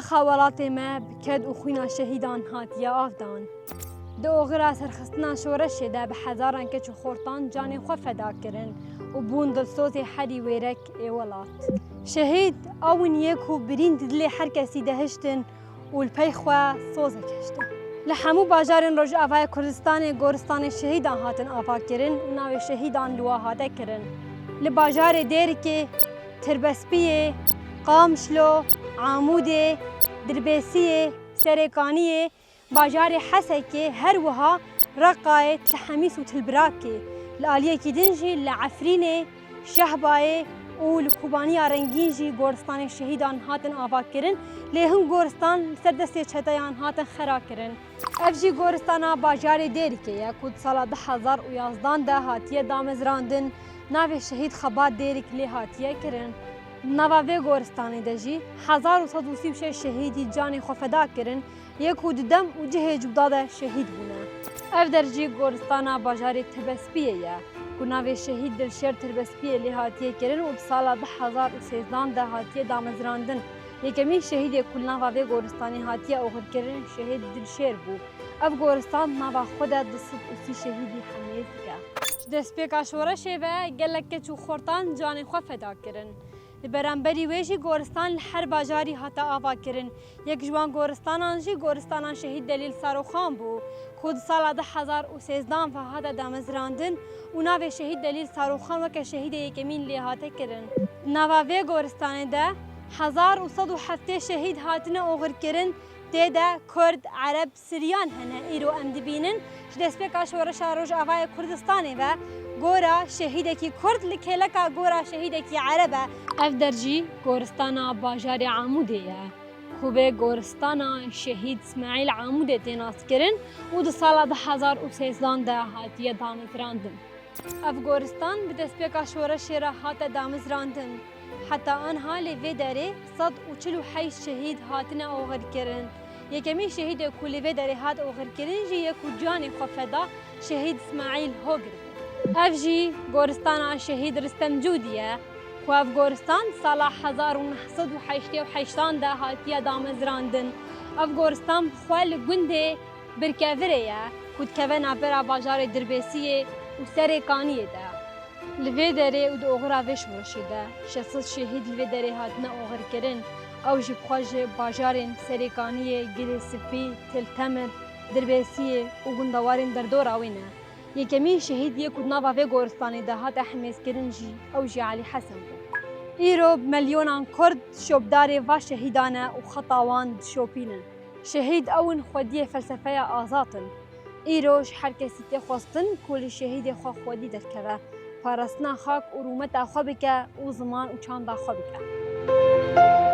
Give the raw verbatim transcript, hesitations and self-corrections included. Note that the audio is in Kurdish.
Xiya welatê me bi ked û xwîna şehîdan hatiye avdan. Di oxira serxistina şoreşê de bi hezaran keç û xortan canê xwe feda kirin û bûn dilsozê herî wêrek ê welat. Şehîd ew in yê ku birîn di dilê her kesî de hiştin û li pey xwe sozek hiştin. Li hemû bajarên Rojavayê Kurdistanê goristanê şehîdan hatin avakirin û navê şehîdan li wa hate kirin. Li bajarê Dêrikê, Tirbespiyê, Qamişlo, Amûdê, Dirbêsiyê, Serêkaniyê, bajarê Hesekê, her wiha Reqayê, Til Hemîs û Til Birakê. Li aliyekî din jî li Efrînê, Şehbayê û li Kobaniya Rengîn jî goristanên şehîdan hatin avakirin, lê hin goristan li ser destê çeteyan hatin xera kirin. Ev jî goristana bajarê Dêrikê ye ku di sala du hezar û yazdan de hatiye damezrandin, navê şehîd Xebat Dêrik lê hatiye kirin. Di nava vê goristanê de jî hezar û sed û sî û şeş şehîdî canê xwe feda kirin, yê ku di dem û cihê cuda de şehîd bûne. Ev der jî goristana bajarê Tirbespiyê ye, ku navê şehîd Dilşêr Tirbespiyê lê hatiye kirin û di sala du hezar û sêzdan de hatiye damezrandin. Yekemîn şehîdê ku li nava vê goristanê hatiye oxirkirin şehîd Dilşêr bû. Ev goristan di nava xwe de du sed û sî şehîdî hemêz dike. Ji destpêka şoreşê ve gelek keç û xortan canê xwe feda kirin. Li beramberî wê jî goristan li her bajarî hate avakirin. Yek ji wan goristanan jî goristana şehîd Delîl Saroxan bû, ku di sala du hezar û sêzdan ve hate damezrandin û navê şehîd Delîl Saroxan weke şehîdê yekemîn lê hate kirin. Di nava vê goristanê de hezar û sed û heftê şehîd hatine oxirkirin, tê de Kurd, Ereb, Siryan hene. Îro em dibînin, ji destpêka şoreşa Rojavayê Kurdistanê ve gora şehîdekî Kurd li kêleka gora şehîdekî Ereb e. Ev der jî goristana bajarê Amûdê ye, ku vê goristana şehîd Smaîl Amûdê tê naskirin û di sala du hezar û sêzdan de hatiye damezrandin. Ev goristan bi destpêka şoreşê re hate damizrandin. Heta anha li vê derê sed û çil û heşt şehîd hatine oxirkirin. Yekemîn şehîdê ku li vê derê hat oxirkirin jî yê ku canê xwe feda şehîd Smaîl Hogir bû. Ev jî goristana şehîd Ristem Cûdî ye, ku ev goristan sala hezar û neh sed û heştê û heştan de hatiye damezrandin. Ev goristan bi xwe li gundê Birkevirê ye ku dikeve navbera bajarê Dirbêsiyê û Serêkaniyê de. Li vê derê û di oxira vê şoreşê de şeş sed şehîd li vê derê hatine oxirkirin. Ew jî bi xwe ji bajarên Serêkaniyê, Gilê Spî, Til Temir, Dirbêsiyê û gundewarên derdora wê ne. Yekemîn şehîd yê ku di nava vê goristanê de hate hemêzkirin jî ew jî Elî Hesen bû. Îro bi milyonan Kurd şopdarê va şehîdan e û xeta wan dişopînin. Şehîd ew in xwediyê felsefeya azad in. Îro ji her kesî tê xwestin ku li şehîdê xwe xwedî derkeve, parastina xak û rûmeta xwe bike û ziman û çanda xwe bike.